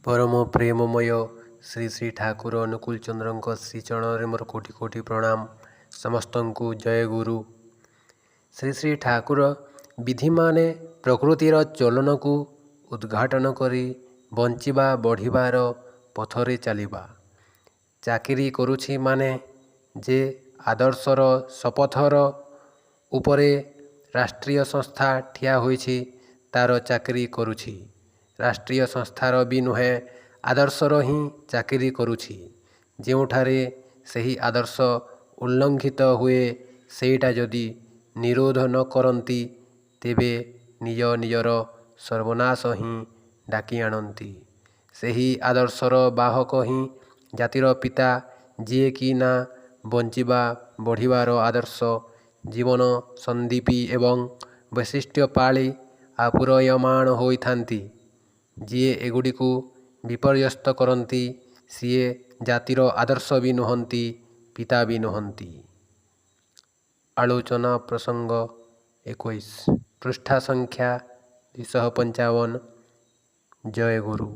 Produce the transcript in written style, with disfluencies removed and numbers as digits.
ପରମ ପ୍ରେମମୟ ଶ୍ରୀ ଶ୍ରୀ ଠାକୁର ଅନୁକୂଳ ଚନ୍ଦ୍ରଙ୍କ ଶ୍ରୀଚରଣରେ ମୋର କୋଟି କୋଟି ପ୍ରଣାମ। ସମସ୍ତଙ୍କୁ ଜୟ ଗୁରୁ। ଶ୍ରୀ ଶ୍ରୀ ଠାକୁର ବିଧିମାନେ ପ୍ରକୃତିର ଚଳନକୁ ଉଦ୍ଘାଟନ କରି ବଞ୍ଚିବା ବଢ଼ିବାର ପଥରେ ଚାଲିବା। ଚାକିରି କରୁଛି ମାନେ ଯେ ଆଦର୍ଶର ଶପଥର ଉପରେ ରାଷ୍ଟ୍ରୀୟ ସଂସ୍ଥା ଠିଆ ହୋଇଛି ତା'ର ଚାକିରି କରୁଛି, ରାଷ୍ଟ୍ରୀୟ ସଂସ୍ଥାର ବି ନୁହେଁ, ଆଦର୍ଶର ହିଁ ଚାକିରି କରୁଛି। ଯେଉଁଠାରେ ସେହି ଆଦର୍ଶ ଉଲ୍ଲଙ୍ଘିତ ହୁଏ, ସେଇଟା ଯଦି ନିରୋଧ ନ କରନ୍ତି, ତେବେ ନିଜ ନିଜର ସର୍ବନାଶ ହିଁ ଡାକି ଆଣନ୍ତି। ସେହି ଆଦର୍ଶର ବାହକ ହିଁ ଜାତିର ପିତା, ଯିଏକି ନା ବଞ୍ଚିବା ବଢ଼ିବାର ଆଦର୍ଶ ଜୀବନ ସନ୍ଦୀପୀ ଏବଂ ବୈଶିଷ୍ଟ୍ୟ ପାଳି ଆପୂରୟମାଣ ହୋଇଥାନ୍ତି। ଯିଏ ଏଗୁଡ଼ିକୁ ବିପର୍ଯ୍ୟସ୍ତ କରନ୍ତି, ସିଏ ଜାତିର ଆଦର୍ଶ ବି ନୁହନ୍ତି, ପିତା ବି ନୁହନ୍ତି। ଆଲୋଚନା ପ୍ରସଙ୍ଗ 21, ପୃଷ୍ଠା ସଂଖ୍ୟା 255। ଜୟ ଗୁରୁ।